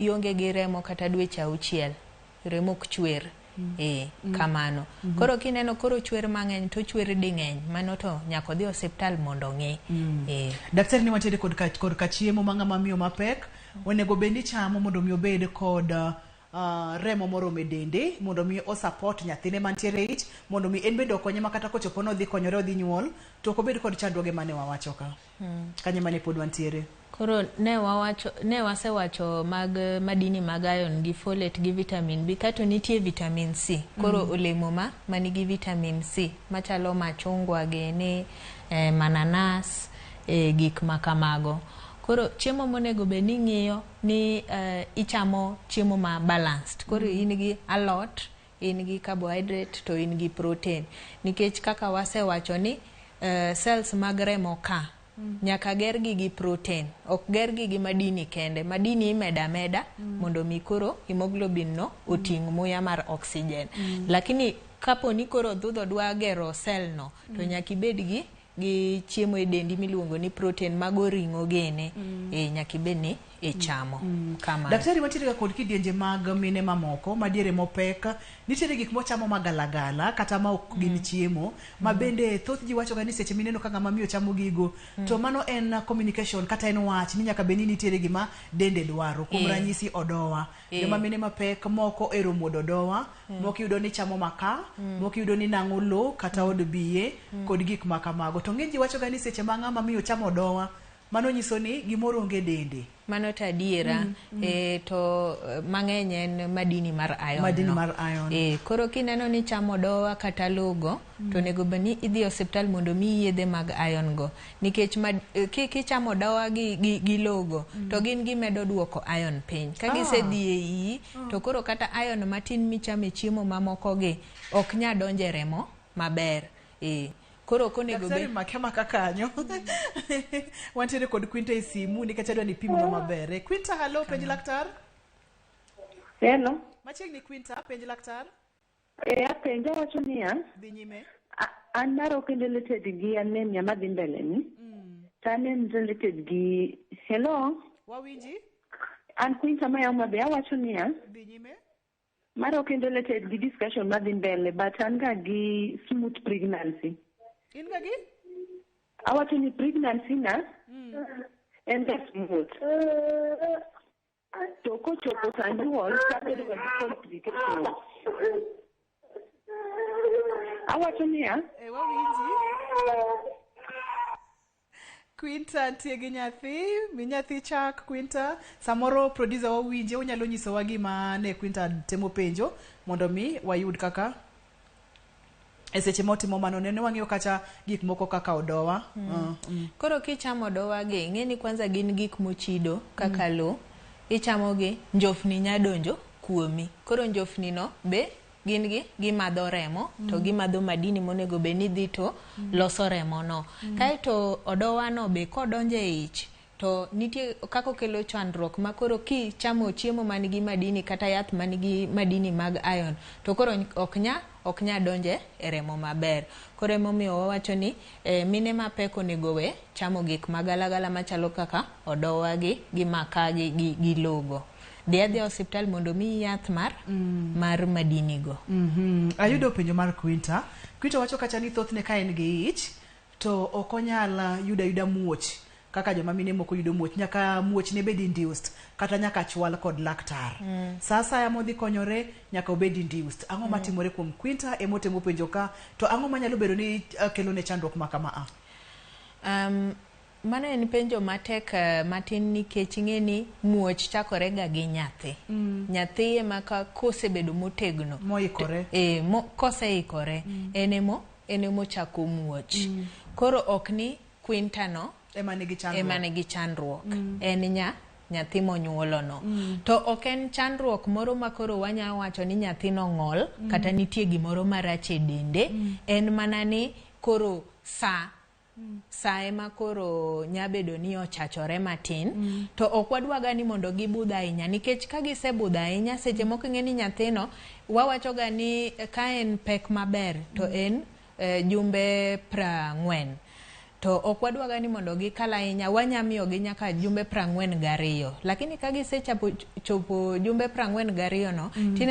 Ionge gi remo kata dweche 6, remo ok chwer. Eh, kamano. Koro kineno koro chwer mang'eny to chwer ding'eny, mano to nyaka odhi osiptal mondo ong'i. Eh. Daktari ni wantiere kod ka, kod ka chiemo ma ng'ama miyo mapek onego bed ni chamo mondo mi obed kod remo moromo e dende mondo mi o support nyathine mantiere e ich mondo mi en bende okonye ma kata kochopo ni odhi konyore odhi nyuol to ok obed kod chandruoge mane wawacho ka. Kanye mane pod wantiere? Koro ne wawacho ne wasewacho mag madini mag iron gi folate gi vitamin B kato nitie vitamin C. Koro olemo ma manigi vitamin C machalo machungwa gini, mananas, gik ma kamago. Koro chiemo monego bed ni ing'iyo ni ichamo chiemo ma balanced. Koro in gi alot, in gi carbohydrate to in gi protein. Nikech kaka wasewacho ni cells mag remo ka nyaka gergi gi protein, ok gergi gi madini kende. Madini imedo ameda mondo mi koro hemoglobin no oting' muya mar oxygen. Lakini kapo ni koro dhudho dwa gero cell no, to nyaka ibed gi chiemo e dendi miluongo ni protein mago ring'o gene, nyaka ibed ni ichamo. Kamano. Daktari wantiere ga kod kidienje mag mine mamoko madiere mopek nitiere gik mochamo magalagala kata ma ok gin chiemo ma bende thoth ji wacho ga ni seche mineno ka ng'ama miyo chamo gigo to mano en communication kata en wach ni nyaka bed ni nitiere gima dende dwaro kuom ranyisi odowa joma mine mapek moko ero muodo odowa moko iyudo ni chamo makaa moko iyudo ni nang'o lo kata od biye kod gik ma kamago to ng'eny ji wacho ga ni seche ma ng'ama miyo chamo odowa mano nyiso ni gimoro onge dende. Mano to adiera. To mang'eny en madini mar iron. Madini no. mar iron. Koro kineno ni chamo dowa kata logo, to onego bed ni idhi e osiptal mondo miyi yedhe mag iron go. Nikech kichamo dowa gi logo, to gin gimedo duoko iron piny. Ka gisedhi e iyi, to koro kata iron matin michamo e chiemo mamoko gi, ok nya donjo e remo maber. Koro ok onego Daktari bed make maka kanyo. Wantiere kod Quinta e simu nikech adwa ni pimnwa maber. Quinta, hello, penj laktar. Hello. Machiegni Quinta, penj laktar. Apenjo awacho niya, Dhi nyime. An mara ok en related gi anemia madhi mbele ni. To an en related gi hello. Wawinji? An Quinta maya Homa Bay awacho niya, Dhi nyime. Mara ok en related gi discussion madhi mbele but an ga gi smooth pregnancy. In ga gi? Awacho ni pregnancy na en ga smooth. To kochopo sa nyuol to abedo ga gi complications. Awacho niya, Wawinji. Quinta nitie gi nyathi, mi nyathi chak Quinta. Samoro producer wawinje, onyalo nyisowa gima ne Quinta temo penjo mondo mi wayud kaka e seche motimo mano nene wang'iyo kacha gik moko kaka odowa. Koro kichamo odowa gi, ing'e ni kwanza gin gik mochido kaka lo, ichamo gi, njofni nya donjo kuomi. Koro njofni no be gin gi gimadho remo to gimadho madini monego bed ni dhi to loso remo no. Kaeto odowa no be kodonjo e ich to nitie kaka okelo chandruok ma koro kichamo chiemo man gi madini kata yath man gi madini mag iron to koro ok nya donje e remo maber. Koro emomiyo wawacho ni mine mapek onego we chamo gik magalagala machalo kaka odowa gi makaa gi logo. Dhi adhiya osiptal mondo miyi yath mar madini go. Ayudo penjo mar Quinta. Quinta wacho kacha ni thothne ka en gi ich to ok onyal yudo ayuda muoch kaka joma mine moko yudo muoch, nyaka muoch ne bed induced kata nyaka chwal kod laktar. Sa asaya modhi konyore nyaka obed induced. Ang'o matimore kuom Quinta emotemo penjo ka to ang'o manyalo bedo ni kelo ne chandruok ma kama a? Mano en penjo matek matin nikech ing'e ni muoch chakore ga gi nyathi. Nyathi ema ka kosebedo motegno. Moikore. Koseikore, en emo chako muoch. Koro ok ni Quinta no ema nigi chandruok. Ema nigi chandruok. En nyathi monyuolo no. To ok en chandruok moro ma koro wanya wacho ni nyathino ng'ol, kata nitie gimoro marach e dende. En mana ni koro sa ema koro nyabedo ni ochachore matin. To ok wadwaga ni mondo gibudh ahinya, nikech ka gisebudho ahinya, seche moko ing'e ni nyathino, wawachoga ni ka en pek maber, to en jumbe 40. To ok wadwaga ni mondo gikal ahinya, wanya miyogi nyaka jumbe 42. Lakini ka gisechapo chopo jumbe 42 no, tineno